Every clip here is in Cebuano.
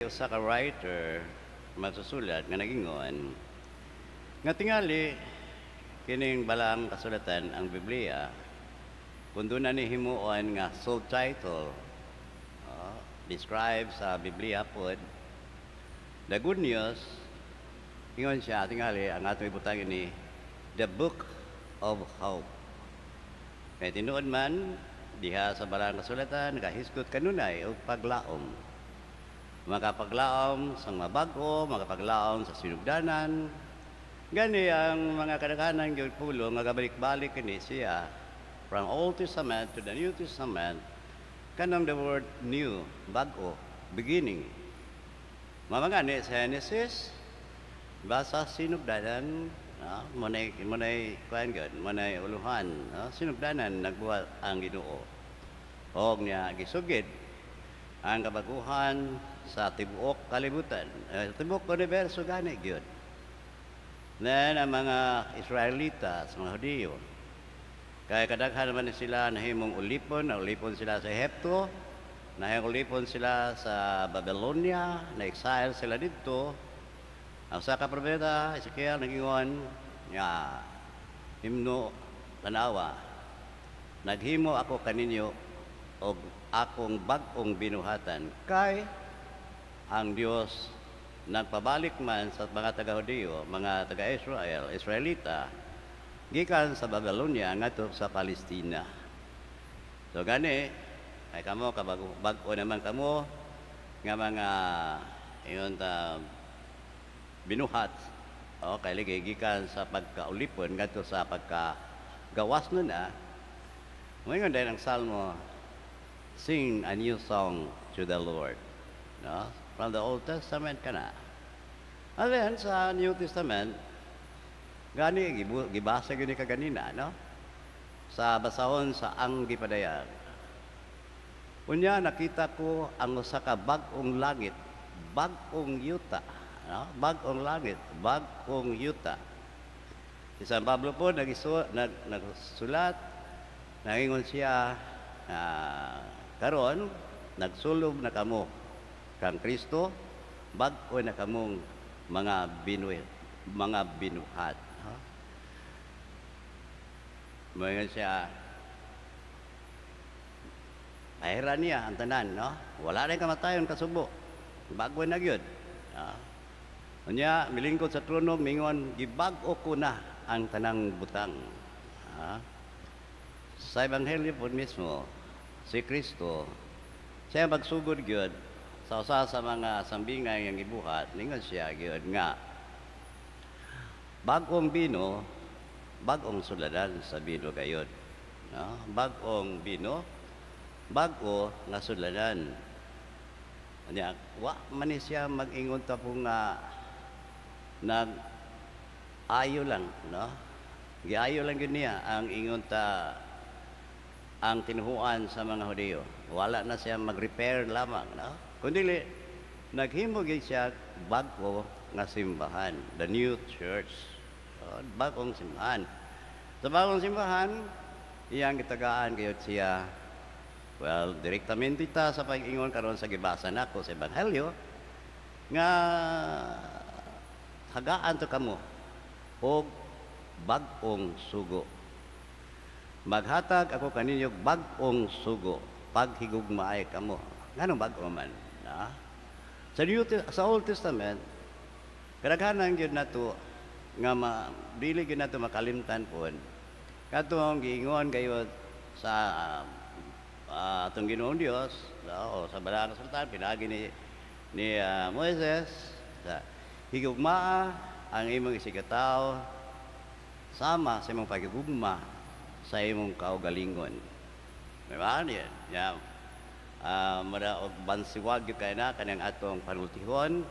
Usa ka writer, magsusulat nga nagingon nga tingali kining balaang kasulatan, ang Biblia, kung duna ni himuon nga subtitle, describe sa Biblia pod, the good news, ingon siya, tingali ang atong ibutang ini, the Book of Hope. Kay tinuod man diha sa balaang kasulatan nagahisgot kanunay og paglaom, makapaglaom sa mga bag-o, makapaglaom sa sinugdanan. Gani ang mga kadaghanan gyud pulong nga gabalik-balik kini siya from Old Testament to the New Testament, kanang the word new, bag-o, beginning. Mao gani sa Genesis, basa sinugdanan, munay kuan gyud, munay uluhan, sinugdanan nagbuhat ang Ginoo. Og niya gisugid ang kabaguhan sa tibuok kalibutan, tibuok universo gani gyud. Then ang mga Israelita, sa mga Hudiyo, kaya kadaghan naman ni sila nahimong ulipon, naulipon sila sa Ehipto, nahimong ulipon sila sa Babylonia, na-exile sila didto. Ang sa ka propeta, Ezekiel, nagingon nga, "Himno, tanawa, naghimo ako kaninyo og akong bag-ong binuhatan," kay ang Dios nagpabalik man sa mga taga-Hudiyo, mga taga-Israel, Israelita, gikan sa Babylonia ngadto sa Palestina. So gani, ay kamo kabago bag-o naman kamo nga mga ingon ta binuhat o kay ligi gikan sa pagkaulipon ngadto sa pagkagawas nun na. Moingon din ang Salmo, "Sing a new song to the Lord." No? From the Old Testament kana. And then sa New Testament, gani gibasa gyud ni kaganina, no? Sa basahon sa ang gipadayag. "Unya nakita ko ang usa ka bag-ong langit, bag-ong yuta, no? Bag-ong langit, bag-ong yuta." Si San Pablo po nagsulat, nangingon siya, "Karon nagsulob na kamo kang Kristo, bag-o na kamong mga binuhat." Ha? Moingon siya, Ahira niya ang tanan, no? Wala na kamatayon kasubo. Bago na gyud. Ha? Unya, milingkod sa trono, mingon, "Gibag-o ko na ang tanang butang." Ha? Sa Ebanghelyo po mismo, si Kristo, siya magsugod gyud sa usa sa mga sambingay ang gibuhat, ningon siya gyud nga bag-ong bino, bag-ong suladan sa bino gayod. No? Bag-ong bino, bag-o nga suladan. Nya, wa man ni siya mag-ingon ta po nga nag ayo lang, no? Giayo lang gyud niya ang ingon ta ang tinuhuan sa mga Hudiyo. Wala na siya mag-repair lamang, no? Kundi naghimo gyud siya bag-o nga simbahan, the new church. So, bag-ong simbahan. Sa bagong simbahan, iyang gitagaan gayud siya. Well, direktamente ta sa pag-ingon karon sa gibasa nako sa Ebanghelyo nga tagaan to kamo og bag-ong sugo. "Maghatag ako kaninyo bag-ong sugo, paghigugmaay kamo." Nganong bag-o man? Na? Sa Old Testament, kadaghanan gyud nato nga dili gyud nato makalimtan pod katong giingon gayud sa atong Ginoong Dios o sa Balaang Kasulatan pinaagi ni Moises sa higugmaa ang imong isigkatawo sama sa imong paghigugma sa imong kaugalingon. Di ba? Yan. Yeah. Mara og bansiwag gyud kay na kanang atong panultihon,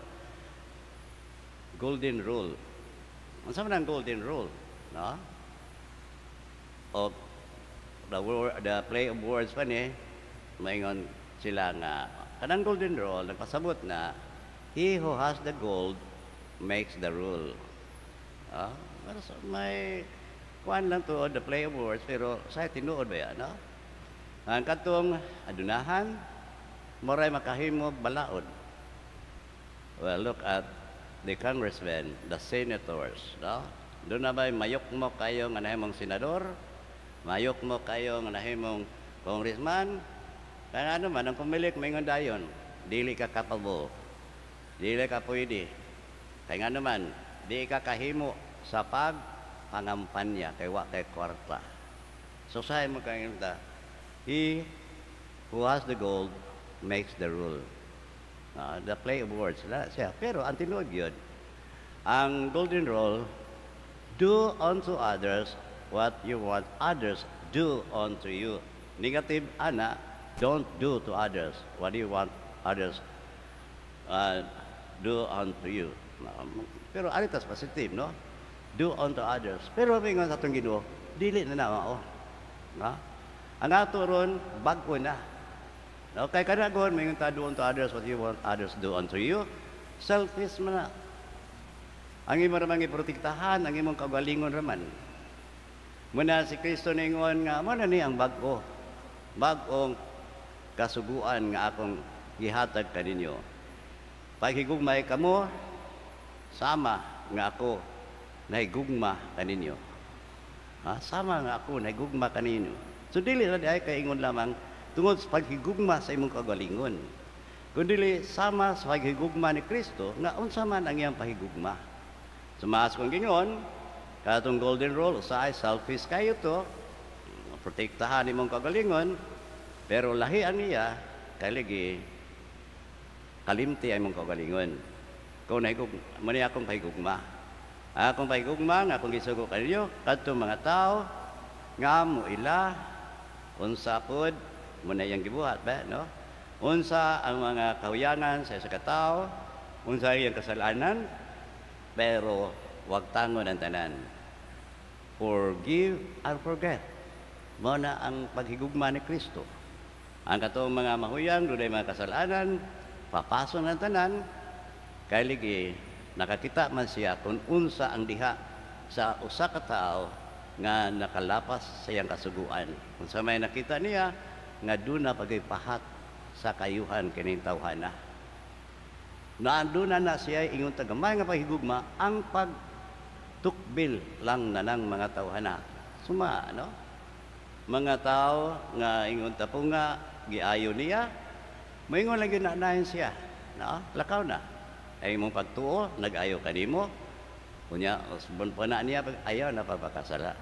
golden rule. Unsa man ang golden rule? No? O the word, the play of words pa ni, maingon sila nga kanang golden rule nagpasabot na he who has the gold makes the rule. Pero may kuan lang to, the play of words, pero sa tinuod ba yan, no? Ang katong adunahan, moray makahimo balaod. Well, look at the congressmen, the senators, no? Duna ba'y mayukmok kayo nga nahimong senador? Mayukmok kayo nga nahimong congressman? Kaya ano man, ang Comelec maingon dayon, dili ka capable. Dili ka pwede. Kaya nga naman, di ka kahimo sa pagpangampanya kay wa kay kwarta. So say mo kay ta, he who has the gold makes the rule. The play of words la siya. Pero ang tinuod yun, ang golden rule, do unto others what you want others do unto you. Negative ana, don't do to others what you want others do unto you. Pero aritas positive, no? Do unto others. Pero ingon sa atong Ginoo, dili na na mao. No? Ang ato ron, bag-o na. No, kay kada gon maingon ta, do unto others what you want others do unto you. Selfish man na. Ang imo ramang iprotektahan, ang imong kaugalingon raman. Muna si Kristo ningon nga mo na ni ang bag-o. Bag-ong kasuguan nga akong gihatag kaninyo. Paghigugmay kamo sama nga ako nahigugma kaninyo. Ha? Sama nga ako nahigugma kaninyo. So dili na diay kay ingon lamang tungod sa paghigugma sa imong kaugalingon. Kundi sama sa paghigugma ni Kristo nga unsa man ang iyang pahigugma. Sumaas kong gingon, katong golden rule, usahay selfish kayo to, protektahan imong kaugalingon, pero lahi ang iya, kay lagi kalimti ang imong kaugalingon. Kung nahigug, mo ni akong pahigugma. Akong pahigugma nga akong gisugo kaninyo, kadtong mga tao nga mo ila unsa pod mo na iyang gibuhat ba, no? Unsa ang mga kahuyangan sa isa ka tawo, unsa iyang kasalanan, pero wag tangon ang tanan. Forgive and forget. Mao na ang paghigugma ni Kristo. Ang katong mga mahuyang, dunay mga kasalanan, papaso ng tanan, kay ligi nakakita man siya kung unsa ang diha sa usa ka tawo nga nakalapas sa iyang kasuguan. Unsa may nakita niya nga duna pagay pahat sa kayuhan kining tawhana. Naanduna na siya ingon ta gamay nga paghigugma ang pagtukbil lang na ng mga tawhana. Suma, no? Mga tao nga ingon ta po nga giayo niya, moingon lang gyud na nahin siya. No? Lakaw na. Ay imong pagtuo, nag-ayo kanimo. Unya, usbon pa na niya, ayaw na pagpakasala.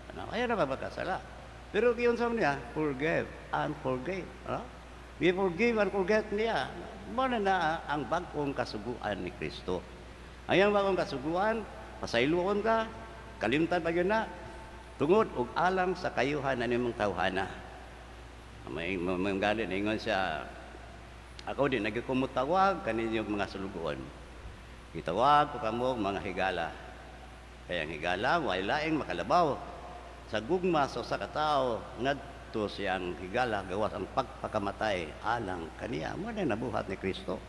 Ano? Ayaw na pagpakasala. Pero giyon sa niya, forgive and forget. No? We forgive and forget niya. Mo na na ang bag-ong kasuguan ni Kristo. Ang iyang bag-ong kasuguan, pasayloon ka, kalimtan pa gyud na, tungod og alang sa kayuhan na nimong tawhana. May galit ingon siya, ako di nagkumutawag kaninyong mga sulugoon. Gitawag ko kamo mga higala. Kaya ang higala, way laing makalabaw sa gugma sa usa ka tawo ngadto siyang higala gawas ang pagpakamatay alang kaniya. Mo na nabuhat ni Kristo.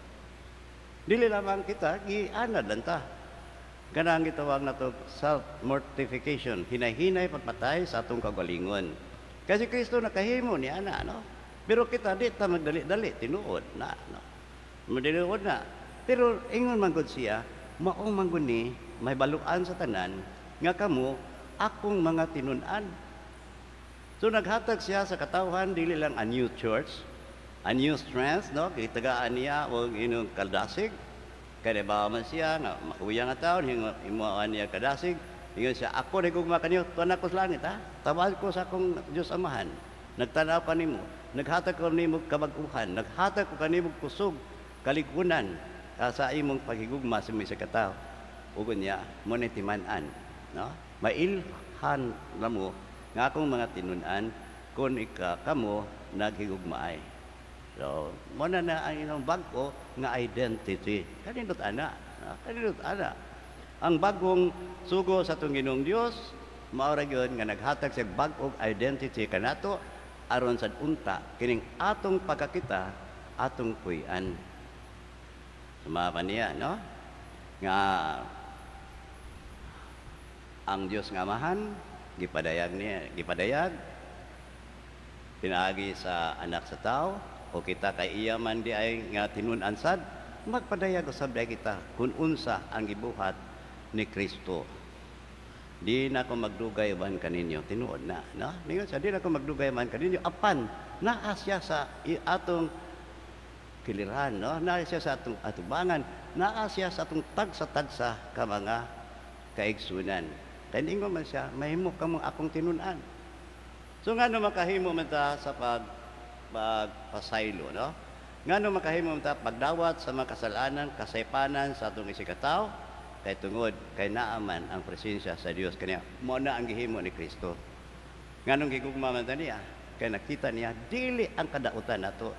Dili lamang kita gianad lang ta. Kanang gitawag nato self-mortification, hinay-hinay pagpatay sa atong kaugalingon. Kasi Kristo nakahimo ni ana, no? Pero kita di ta magdali-dali, tinuod na, no? Madinuod na. Pero ingon man gud siya, mao man gud ni may baluan sa tanan nga kamo akong mga tinun-an. So naghatag siya sa katawhan dili lang a new church, a new strength, no? Gitagaan niya og inong kadasig. Kay ba man siya nga makuya nga taon himuan niya kadasig. Ingon siya, ako nagugma kaniyo, tuan ako sa langit, ha? Tawag ko sa akong Dios Amahan. Nagtanaw ka nimo, naghatag ko nimo kabag-uhan, naghatag ko kanimo kusog, kaligunan sa imong paghigugma sa mga katawo. Ug niya mo ni timan-an, no? Mailhan na mo nga akong mga tinun-an kung ika kamo naghigugmaay. So, mo na na ang inyong bag-o nga identity. Kanindot ana, no? Kanindot ana. Ang bagong sugo sa atong Ginoong Dios, mao ra gyud nga naghatag sa bag-ong identity kanato aron sad unta kining atong pagkakita atong puy-an. Sumama niya, no? Nga ang Dios nga Amahan gipadayag niya, gipadayag pinaagi sa anak sa tao o kita kay iya man di ay nga tinun-an sad. Magpadayag usab kita kung unsa ang gibuhat ni Kristo. "Di na ako magdugay uban kaninyo." Tinuod na, no? Ningon siya, "Di na ako magdugay uban kaninyo," apan naa siya sa atong kiliran, no? Naa siya sa atong atubangan, naa siya sa atong tagsa-tagsa ka mga kaigsunan. Kay ningon man siya, "Mahimo kamo akong tinun-an." So ngano makahimo man ta sa pagpasaylo, no? Ngano makahimo man ta pagdawat sa mga kasalanan, kasaypanan sa atong isigkatawo? Kay tungod kay naa man ang presensya sa Dios kaniya. Mao na ang gihimo ni Kristo. Nganong gigugma man ta niya? Kay nakita niya dili ang kadautan nato,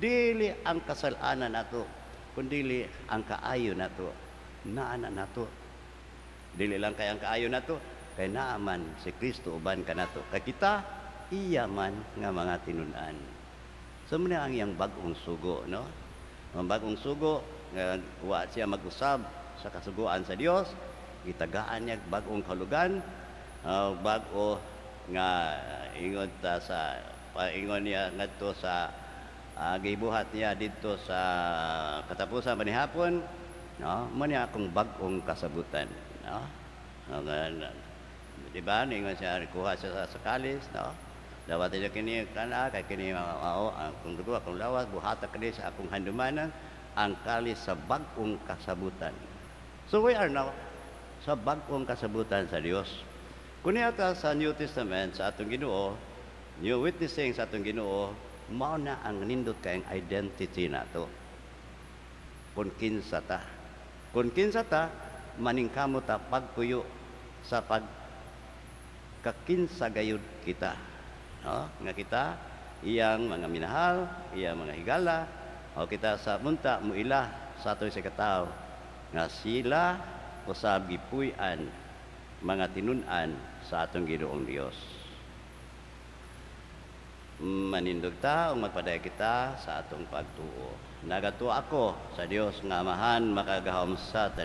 dili ang kasalanan nato, kundili ang kaayo nato. Naa na nato. Dili lang kay ang kaayo nato, kay naa man si Kristo uban kanato. Kay kita iya man nga mga tinun-an. So mao ang iyang bag-ong sugo, no? Ang bag-ong sugo nga wa siya mag-usab sa kasuguan sa Dios, gitagaan niya bag-ong kahulugan, bag-o nga ingon ta sa paingon niya ngadto sa gibuhat niya didto sa katapusan panihapon, no? Mao ni akong bag-ong kasabutan, no? Di ba? Ningon siya, kuha siya sa kalis, no? "Dawata niyo kini kana kay kini mao akong dugo, akong lawas, buhata kini sa akong handumanan, ang kalis sa bag-ong kasabutan." So we are now sa bag-ong kasabutan sa Dios. Kung ta sa New Testament sa atong Ginoo, new witnessing sa atong Ginoo, mao na ang nindot kayong identity nato. Kung kinsa ta. Kung kinsa ta, maningkamot ta pagpuyo sa pag kakinsa gayud kita. No? Nga kita iyang mga minahal, iyang mga higala, o kita sa munta muila sa atong isigkatawo nga sila usab gipuy-an mga tinun-an sa atong Ginoong Dios. Manindog ta ug magpadayag kita sa atong pagtuo. Nagatuo ako sa Dios nga Amahan makagagahom sa tanan.